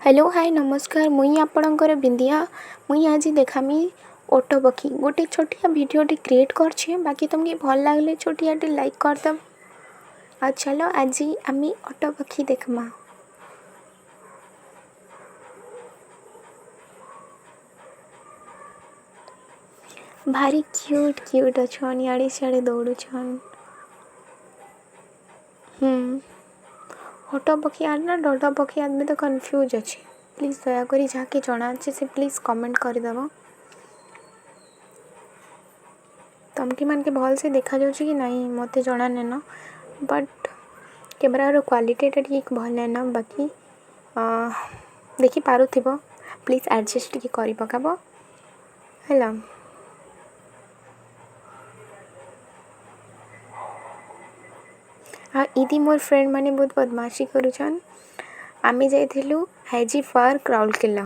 Hello, ହାଏ, ନମସ୍କାର। ମୁଇଁ ଆପଣଙ୍କର ବିନ୍ଦିଆ। ମୁଇଁ ଆଜି ଦେଖାମି ଓଟ ପକ୍ଷୀ। ଗୋଟେ ଛୋଟିଆ ଭିଡ଼ିଓଟେ କ୍ରିଏଟ୍ କରିଛେ। ବାକି ତମକେ ଭଲ୍ ଲାଗଲେ ଛୋଟିଆଟେ ଲାଇକ୍ କରିଦେବ। ଆଉ ଚାଲ, ଆଜି ଆମେ ଓଟ ପକ୍ଷୀ ଦେଖମା। ଭାରି କ୍ୟୁଟ୍ କ୍ୟୁଟ୍ ଅଛନ୍, ଇଆଡ଼େ ସିଆଡ଼େ ଦୌଡ଼ୁଛନ୍। ଓଟ ପକ୍ଷୀ ଆର୍ ନା ଡୋଡୋ ପକ୍ଷୀ, ଆଦମି ତ କନଫ୍ୟୁଜ୍ ଅଛି। ପ୍ଲିଜ୍ ଦୟାକରି ଯାହାକି ଜଣା ଅଛି, ସେ ପ୍ଲିଜ୍ କମେଣ୍ଟ କରିଦେବ। ତମକେ ମାନକେ ଭଲସେ ଦେଖାଯାଉଛି କି ନାଇଁ, ମୋତେ ଜଣା ନାଇଁନ, ବଟ୍ କ୍ୟାମେରାର କ୍ୱାଲିଟିଟା ଟିକେ ଭଲ ନାଇଁନ। ବାକି ଦେଖିପାରୁଥିବ। ପ୍ଲିଜ୍ ଆଡ଼ଜଷ୍ଟ ଟିକେ କରି ପକାବ, ହେଲା। ଆଉ ଇଦି ମୋର୍ ଫ୍ରେଣ୍ଡ ମାନେ ବହୁତ ବଦମାସି କରୁଛନ୍। ଆମେ ଯାଇଥିଲୁ ହାଇଜି ପାର୍କ, ରାଉରକେଲା।